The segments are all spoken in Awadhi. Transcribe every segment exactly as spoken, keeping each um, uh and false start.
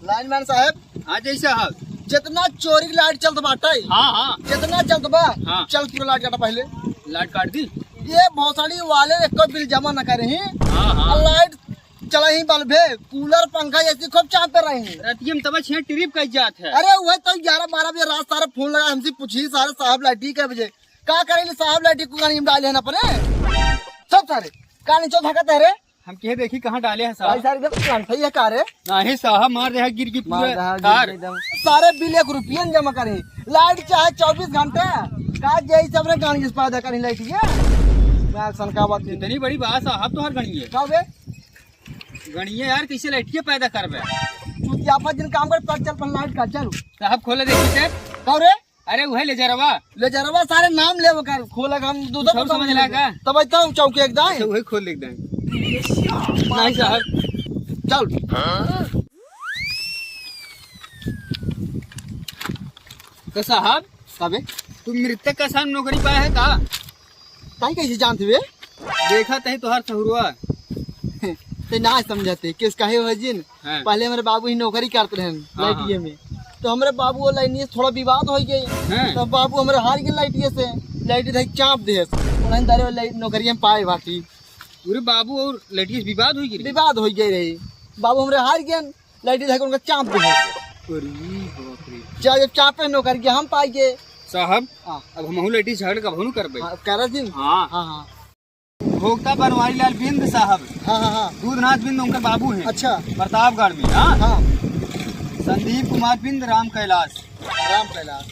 लाइनमैन साहब। हाँ जी साहब। जितना चोरी की लाइट चलत बाटे, हाँ, हाँ। जितना चलत बा, हाँ। चल पूरा लाइट काटा पहले। लाइट काट दी। ये भोसड़ी वाले एको बिल जमा न करही। हाँ, हाँ। और लाइट चला ही बल्बे, कूलर, पंखा, एसी खूब चापे रही। रतिया में तब छह ट्रिप कई जात है। अरे वह तो ग्यारह बारह बजे रात सारे फोन लगा, हमसे पूछी सारे, साहब लाइटी कै बजे, का करेली साहब लाइटी को गाड़ी में डाले हैं ना अपने। सब सारे का नीचे धकत है रे। हम कहे देखी कहाँ डाले हैं भाई साहब। सारे एकदम प्लान सही है का रे। नहीं साहब, मार दे गिर की मार पूरा दे, गिर तार। एकदम। सारे बिल एक रुपया न जमा करे, लाइट चाहे चौबीस घंटा, का जे सब रे गाड़ी इस पैदा करी लाइट ये। मैं सन का बात नहीं। इतनी बड़ी बात साहब तो हर गणिए। का बे? गणिए यार, कैसे लाइट के पैदा करबे? चुतियापा जिन काम कर, तब चल पर लाइट का चल। साहब खोले देखी से। का रे? अरे वह लेजरवा। लेजरवा सारे नाम ले कर खोला हम दो दो कुछ और समझ ला का? तब इतना चौके एक दाएं। अच्छा, वही खोल ले एक दाएं। नहीं साहब। चल। तो साहब, का बे? तू मृतक का साथ नौकरी पाया है का? ताई कैसे जानते हुए? देखा तही तोहार सहुरवा। ते ना समझते, केस काहे हो जिन? हाँ। पहले हमरे बाबू ही नौकरी करत रहन, हाँ, लाइटिये हाँ। में। तो हमरे बाबू वो लाइनिये से थोड़ा विवाद हो गई। हाँ। तो बाबू हमरे हार गए लाइटिये से, लाइटिये धई चाप दे। उन्हें दारे वो लाइट नौकरी में पाए बाटी। पूरे बाबू और लाइटिये से विवाद हो गई? विवाद हो गई रही। बाबू हमरे हार गए, लाइटिये धई के उनका चाप दे। अरे बाप रे। जा जब चापे नौकरी के हम पाई गए। साहब, हाँ। अब हमहू लाइटिये झगड़ कबहू न करबे। हाँ, करा जिन। हाँ। हाँ, हाँ। भोक्ता बनवारी लाल बिंद साहब। हाँ, हाँ, हाँ। दूधनाथ बिंद उनकर बाबू हैं। अच्छा। प्रतापगढ़ में, हाँ। हाँ। संदीप कुमार बिंद, राम कैलाश। राम कैलाश।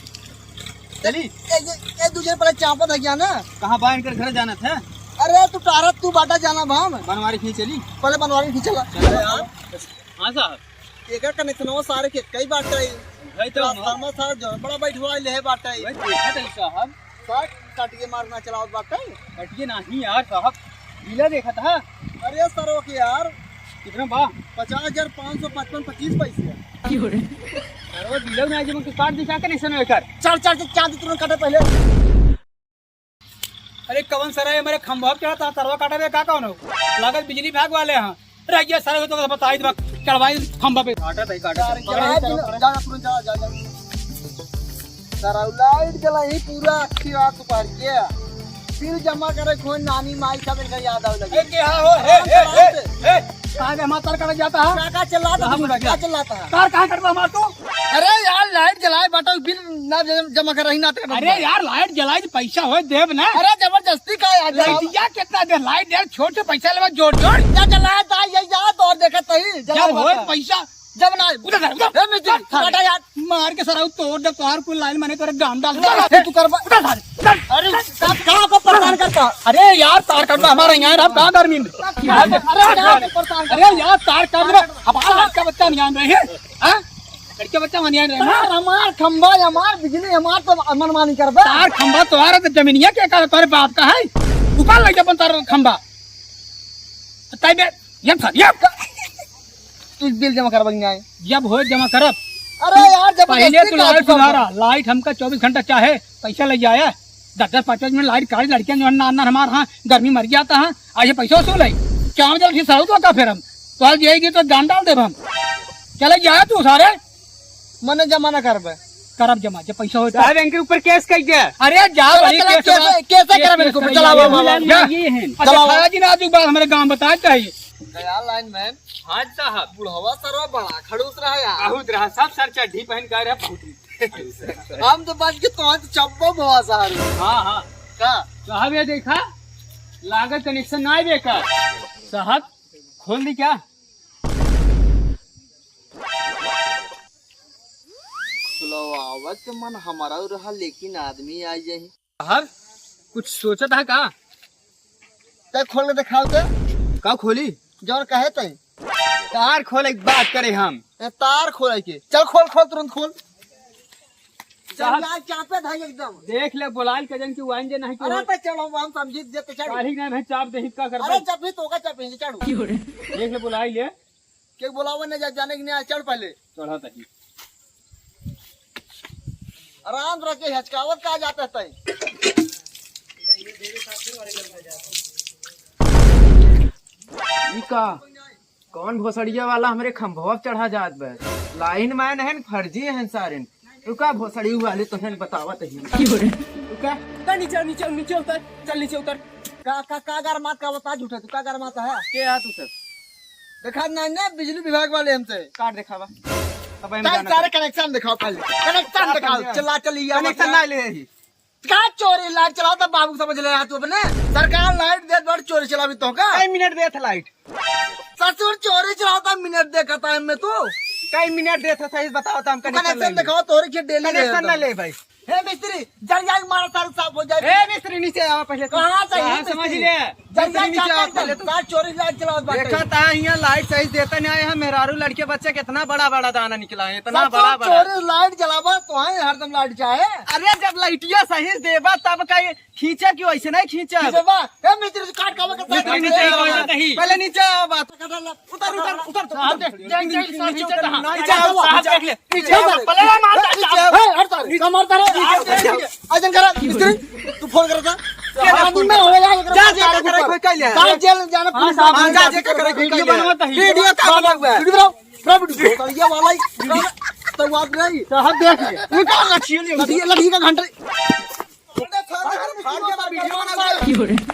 चली। ए, ये, ये दूसरे पहले चापत है क्या ना? कहाँ बा इनकर घर जानत है? अरे तू टारत तू बाटा जाना भाम। बनवारी खींच चली। पहले बनवारी खींच चला। चलो। अरे यार। हाँ साहब। एकर कनेक्शनवा सारे के कई बाटे। भाई तो ट्रांसफार्मर सारे जो बड़ा बैठवा ले है बाटे। भाई देखा था साहब। सारे कटिए मारना चलावत बाटे। कटिए नहीं यार साहब, बिला देखा था। अरे सर ओके यार। कितना बा? पचास हजार पाँच सौ पचपन पच्चीस पैसे। अरे वो बिला ना जब तू काट दिखा कनेक्शन लेकर। चल चल चल चांद तुरंत काटे पहले। अरे कवन सर है, मेरे खंभा पे चढ़ा था, तरवा काटा बे का कौन हो? लागत बिजली विभाग वाले हैं। रह गया सर, तो बताई दे, चढ़वाई खंभा पे। काटा था, काटा था। जा, जा, जा, जा, जा। सर, लाइट जला ही पूरा अच्छी रात दोपहर के। बिल जमा करे खोए नानी माई का मेरे याद आवे लगे। ए, के हाँ हो? ए, ए, ए, ए। कहाँ से हमारा तार काटा जाता है? का, का चिल्लाता हम है? लगे। का चिल्लाता है? तार कहाँ कटवा हमार तू? अरे यार, लाइट जलाए बाटा, बिल ना जम-, जमा कर रही, ना तो अरे यार, लाइट जलाई तो पैसा होए देब ना। अरे जबरदस्ती का यार, जलाओ। लाइटिया कितना दे, लाइट दे, छोट से पैसा लेवा, जोड़ जोड़। या जलाए ता, ये याद और देखत नहीं, जब जलाए होए बाटा। पैसा। जब ना, उधर, उधर, ए, मिस्त्री, उधर। बाटा यार। मार के सराऊ तोड़ दे, तोहार कुल लाइन मने तोरे गांड डाल दे। ए, तू करबा। उधर सारे, उधर। अरे, का, का को परेशान करता? अरे यार, तार कटवा हमारे यहाँ, हम कहाँ गर्मी में? अरे, का को परेशान करता? अरे यार, तार कटवा, हमारा लड़का बच्चा नहीं आन रहे हैं। हाँ? लड़का बच्चा नहीं आन रहे हैं। तार हमार, खंभा हमार, बिजली हमार, तो मनमानी करबा। तार खंभा तोहार है, तो जमीनिया के का, तोरे बाप का है? ऊपर लग जा अपन तार खंभा। तय बे, ये था, ये। तू बिल जमा करबा कि नहीं? जब हो जमा करब। अरे यार, जब पहले जल्दी तो लाइट काट सुधारा, लाइट हमका चौबीस घंटा चाहे, पैसा ले जाए। दस दस पाँच पाँच मिनट लाइट काट, लड़कियां जो है ना, ना हमार हाँ, गर्मी मर जाता है। आज ये पैसा वसूल है। क्या हम जब फिर सड़क का फिर हम? तो आज यही तो जान डाल देब हम। चले जाए तू सारे। मने जमा ना करबे। करब जमा, जब पैसा होता। साहब, इनके ऊपर केस कर दे। अरे जा अरे भाई, चला, केस केस, बा-, केस केस, करब इनके ऊपर, केस चलाओ, चलाओ। बाबा। ये, ये है। अच्छा, चलाओ। खाजी ना तू बात हमारे गांव बता कही। गया लाइनमैन। हाँ साहब। बुढ़वा सरवा बड़ा खड़ूस रहा यार। बहुत रहा, सब सर चड्ढी पहन के आ रहा, बहुत। हम तो बच के तो चप्पो भवा सारे। हाँ, हाँ। का? साहब ये देखा, लागत कनेक्शन ना आवे का? साहब, खोल दी क्या? खुलवावत के मन हमारा रहा, लेकिन आदमी आ जाए। हर कुछ सोचत है का? तै खोल के दिखाओ तो। का खोली? जौन कहे तै। तार खोले की बात करे हम। ए, तार खोले के। चल खोल, खोल, तुरंत खोल। चल, साहब, लाल चापे था एकदम। देख ले, बोलाइल के जन की वाइन जे नहीं अरे, कोई। तो चलो, हम समझी देते, चल। काढ़ी नहीं भाई, चाप दे, का करबे? अरे, जब भी तो का चापे, चढ़ो। देख ले, बोलाइल ले। के बोलावे नहीं जा, जाने की नहीं, चढ़ पहले। चढ़ा तक। आराम से रख के हचकावत का जाता है तै। ई का? कौन भोसड़िया वाला हमरे खंभवा पे चढ़ा जात बा? लाइन मैन है, फर्जी है सारे। रुका, भोसड़ी वाले, तो है बतावत ही। रुका, चल नीचे, नीचे, नीचे उतर, चल नीचे उतर। का, का, का गरमात का बता झूठा, तू का गरमात है? के है तू सब? देखा ना, ना, बिजली विभाग वाले हमसे। कार्ड दिखावा। तब हम चल, जाना सारे था। कनेक्शन दिखाओ पहले। कनेक्शन दिखाओ। चला, चलिए, कनेक्शन ना ले ही। का चोरी लाइट चलाओ, तब बाबू समझ ले तू अपने। सरकार लाइट देत बार, चोरी चलावी तो का? कई मिनट देत लाइट? ससुर, चोरी चलाओ, तब मिनट देखता है मैं तू। कई मिनट देत है, सही बताओ, तो हम तू कनेक्शन कनेक्शन ले। दिखाओ, तोरे के डेली कनेक्शन ना ले भाई। हे मिस्त्री, जरिया के मारा, सारे साफ हो जाए। ए मिस्त्री, नीचे आवा पहले तू। कहाँ से हाँ, ये समझ मिस्त्री? ले। जरिया मिस्त्री, नीचे क्या आवा करते? पहले तू। का चोरी लाइट चलावत बाटे? देखा ता, यहाँ लाइट सही देता नहीं है, मेहरारू लड़के बच्चे कितना बड़ा बड़ा दाना निकला है, इतना बच्चा बड़ा बड़ा। चोरी लाइट जलावा तो है, हरदम लाइट जाए। अरे, जब लाइटिया सही देबा तब का ये खींचा क्यों, ऐसे नहीं खींचा। खींचा बा? ए मिस्त्री, काट का बा, मिस्त्री, नीचे आवा। पहले नीचे आवा बात। उतर, उतर, उतर, उतर। हाँ, देख, देख, देख, नीचे उतर, हाँ। नीचे आओ, साहब, देख ले। नीचे आओ। पलड़ा मार दे, नीचे आओ। ए, हट सारे, का मारता रे? नीचे आओ। अजन करा, मिस्त्री, तू फोन करता। क्या आदमी में हो गया, एक जा, जा, जा, जा, कोई क्या लिया? जा, जेल जाना, हाँ, पुलिस साहब, वाले हाँ, जा, जा, जा, जा, कर, कर, वीडियो कर, बनवाता है। वीडियो का बना हुआ है? वीडियो बनाओ, पूरा वीडियो। तो ये वाला ही, तो बात नहीं। साहब, देख ले। ये क्या लड़की है? लड़की, लड़की का घंटा। फाड़ के वीडियो बना हुआ है।